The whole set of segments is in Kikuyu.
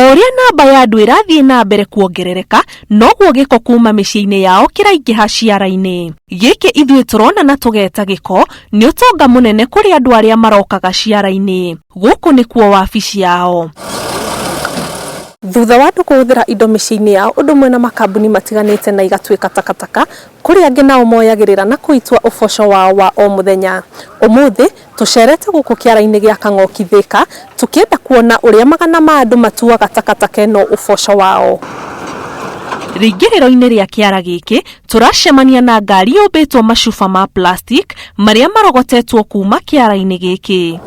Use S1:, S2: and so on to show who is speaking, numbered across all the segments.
S1: Ũrĩa namba ya andũ ĩrathiĩ na mbere kuongerereka, noguo gĩko kuma mĩciĩ-inĩ yao kĩraingĩha ciara-inĩ. Gĩkĩ ithuĩ tũrona na tũgeta gĩko nĩ ũtonga mũnene kũrĩ andũ arĩa marokaga ciara-inĩ. Gũkũ nĩkuo wabici yao. Thutha wa andũ kũhũthĩra indo mĩciĩ-inĩ yao ũndũ ũmwe na makambuni matiganĩte na igatuĩka takataka, kũrĩ angĩ nao moyagĩrĩra na kũitua ũboco wao wa o mũthenya. Ũmũthĩ tũcerete gũkũ kĩara-inĩ gĩa Kang'oki Thika tũkĩenda kuona ũrĩa magana ma andũ matuaga takataka ĩno ũboco wao. Rĩingĩrĩro-inĩ rĩa kĩara gĩkĩ tũracemania na ngari yũmbĩtwo macuba ma plastic marĩa marogotetwo kuma kĩara-inĩ gĩkĩ.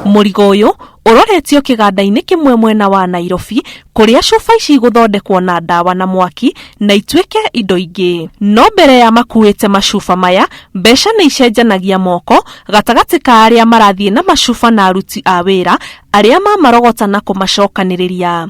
S1: Mũrigo ũyũ ũroretio kĩganda-inĩ kĩmwe mwena wa Nairobi kũrĩa cuba ici igũthondekwo na ndawa na mwaki na ituĩke indo ingĩ. No mbere ya makuĩte macuba maya, mbeca nĩ icenjanagia moko gatagatĩ ka arĩa marathiĩ na macuba na aruti a wĩra arĩa mamarogota na kũmacokanĩrĩria.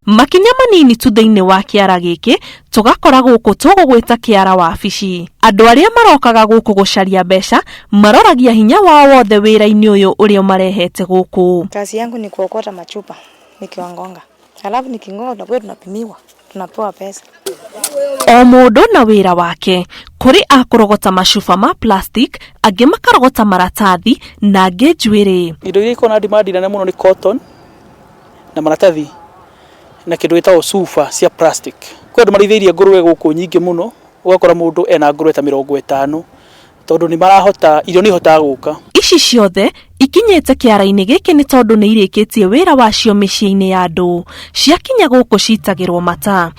S1: Makinya manini tu thĩinĩ wa kĩara gĩkĩ tũgakora gũkũ tũgũgwĩta kĩara wabici. Andũ arĩa marokaga gũkũ gũcaria mbeca maroragia hinya wao wothe wĩra-inĩ ũyũ ũrĩa ũmarehete gũkũ.
S2: Kazi yangu ni kuokota machupa nikiwagonga, alafu nikigonga tunakuwa tunapimiwa, tunapewa pesa.
S1: O mũndũ na wĩra wake. Kũrĩ a kũrogota macuba ma plastic, angĩ makarogota maratathi na angĩ njuĩrĩ.
S3: Indo iria ikoragwo na demand nene mũno nĩ cotton na maratathi na kĩndũ gĩtagwo cuba cia plastic. Kwĩ andũ marĩithĩirie ngũrũwe gũkũ nyingĩ mũno, ũgakora mũndũ ena ngũrũwe ta 50 tondũ nĩ marahota, irio nĩ ihotaga gũka.
S1: Ici ciothe ikinyĩte kĩara-inĩ gĩkĩ nĩ tondũ nĩ irĩkĩtie wĩra wacio mĩciĩ-inĩ ya andũ. Ciakinya gũkũ citagĩrwo mata.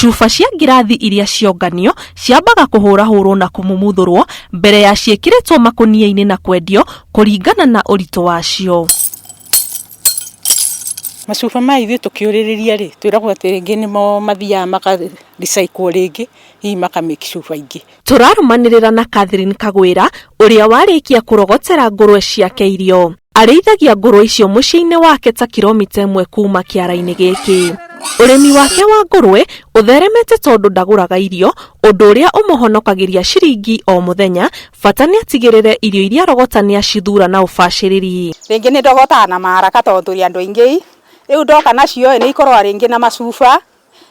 S1: Cuba cia ngirathi iria cionganio ciambaga kũhũrahũrwo na kũmumuthũrwo mbere ya ciĩkĩrĩtwo makũnia-inĩ na kwendio kũringana na ũritũ wacio.
S4: Macuba maya ithuĩ tũkĩũrĩrĩria rĩ, twĩragwo atĩ rĩngĩ nĩmo mathiaga maka recycle rĩngĩ, hihi maka make cuba ingĩ.
S1: Tũrarũmanĩrĩra na Catherine Kagwĩra ũrĩa warĩkia kũrogotera ngũrwe ciake irio. Arĩithagia ngũrwe icio mũciĩ-inĩ wake ta kilomita 1 kuma kĩara-inĩ gĩkĩ. Ũrĩmi wake wa ngũrwe ũtheremete tondũ ndagũraga irio, ũndũ ũrĩa ũmũhonokagĩria ciringi o mũthenya, bata nĩ atigĩrĩre irio iria arogota nĩ acithura na ũbacĩrĩri.
S5: Rĩngĩ nĩ ndogotaga na maraka tondũ tũrĩ andũ aingĩ, rĩu ndoka nacio nĩ ikoragwo rĩngĩ na macuba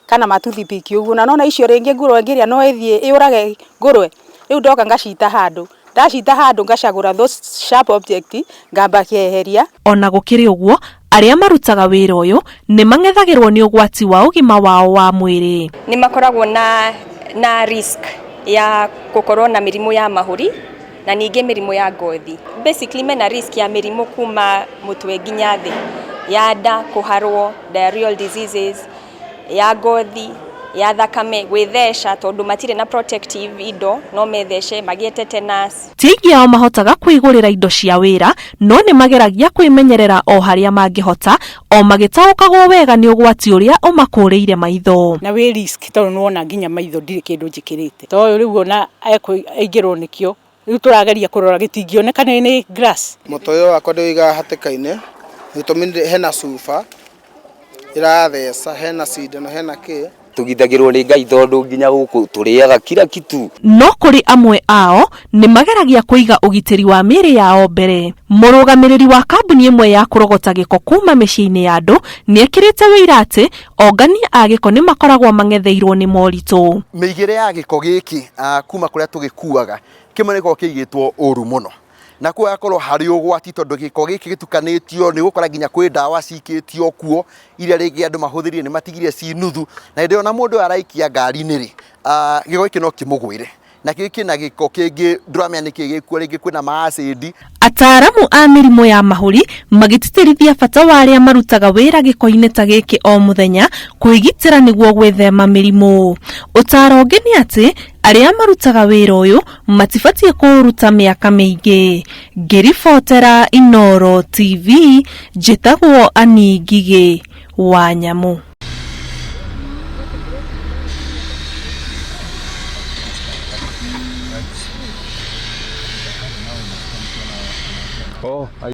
S5: kana matoothpick ũguo, na nona icio rĩngĩ ngũrwe ĩngĩrĩa no ĩthiĩ ĩũrage ngũrwe, rĩu ndoka ngacita handũ, ndacita handũ ngacagũra those sharp object ngamba keheria.
S1: Ona gũkĩrĩ ũguo, arĩa marutaga wĩra ũyũ nĩ mang'ethagĩrwo nĩ ũgwati wa ũgima wao wa mwĩrĩ.
S6: Nĩ makoragwo na risk ya gũkorwo na mĩrimũ ya mahũri na ningĩ mĩrimũ ya ngothi. Basically mena risk ya mĩrimũ kuma mũtwe nginya thĩ, ya nda, kũharwo, diarrheal diseases, ya ngothi, ya thakame, gwĩtheca tondũ matirĩ na protective indo, no methece magĩe tetanus.
S1: Ti aingĩ ao mahotaga kwĩgũrĩra indo cia wĩra, no nĩ mageragia kwĩmenyerera o harĩa mangĩhota, o magĩtaũkagwo wega nĩ ũgwati ũrĩa ũmakũrĩire maitho.
S4: Na wĩ risk tondũ nĩ wona nginya maitho ndirĩ kĩndũ njĩkĩrĩte. Tondũ rĩu ona aingĩrwo nĩkĩo, rĩu tũrageria kũrora gĩtingĩoneka nĩ glass.
S7: Mũtũrĩre wakwa ndĩũigaga hatĩka-inĩ, gĩtũmi hena cuba ĩratheca, hena cindano, hena kĩ.
S8: Tũgitagĩrwo nĩ Ngai tondũ nginya gũkũ tũrĩaga kila kitu.
S1: No kũrĩ amwe ao nĩ mageragia kũiga ũgitĩri wa mĩĩrĩ yao mbere. Mũrũgamĩrĩri wa kambuni ĩmwe ya kũrogota gĩko kuma mĩciĩ-inĩ ya andũ nĩ ekĩrĩte wĩira atĩ ongania a gĩko nĩ makoragwo mang'etheirwo nĩ moritũ.
S9: Mĩigĩre ya gĩko gĩkĩ kuma kũrĩa tũgĩkuaga kĩmwe nĩ gĩkoragwo kĩigĩtwo ũru mũno, na kuo hagakorwo harĩ ũgwati tondũ gĩko gĩkĩ gĩtukanĩtio nĩ ũgũkora nginya kwĩ ndawa cikĩtio kuo iria rĩngĩ andũ mahũthĩrire nĩ matigire ci nuthu, na hĩndĩ ĩyo ona mũndũ ũyũ araikia ngari-inĩ rĩ, gĩko gĩkĩ no kĩmũgwĩre, na kĩo kĩna gĩko kĩngĩ ndũramenya nĩkĩ gĩkuo, rĩngĩ kwĩna ma acid.
S1: Ataaramu a mĩrimũ ya mahũri magĩtĩtĩrithia bata wa arĩa marutaga wĩra gĩko-inĩ ta gĩkĩ o mũthenya kwĩgitĩra nĩguo gwĩthema mĩrimũ. Ũtaaro ũngĩ nĩ atĩ arĩa marutaga wĩra ũyũ matibatiĩ kũũruta mĩaka mĩingĩ. Ngĩribotera Inooro TV, njĩtagwo Annie Ngigĩ wa Nyamũ.